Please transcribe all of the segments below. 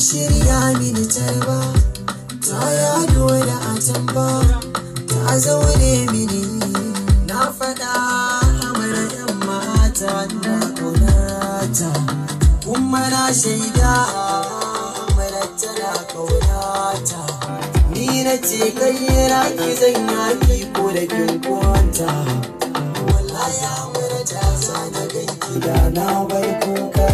Shirya mini tarba, ta yado da atamba, ta zaune mini. Na faɗa mara yan mata na ƙaunata, kuma na shaida mara tana ƙaunata. Ni na ce kai ki zan yaki ko da kin kwanta. Wallahi mara ta sa na ganki da na bar kuka.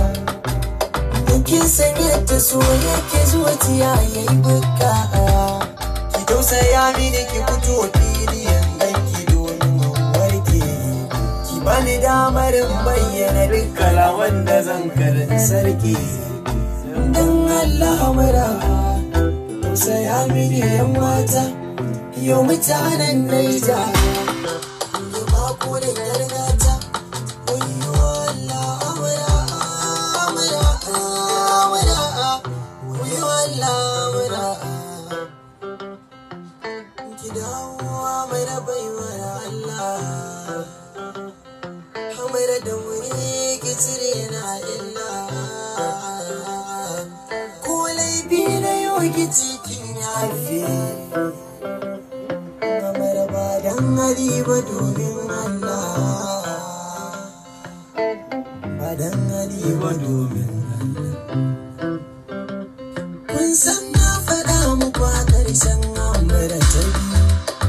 Kin san yadda so yake zuciya yayi buka. Ki tausaya mini ki fito fili ganki domin warke. Ki bani damar in bayyana duk kalaman da zan karin sarki. Dan Allah mara tausaya mini yan mata, yau mutanen Naija. Ki ba ku da gargata. Wayyo Allah amara amara amara. Wayyo Allah amara. Ki dawo amara baiwar Allah. Amara da wuri ki cire na illa. Ko laifi na yau ki cikin yafe. Amara ba dan hali ba domin Allah. Ba dan hali ba domin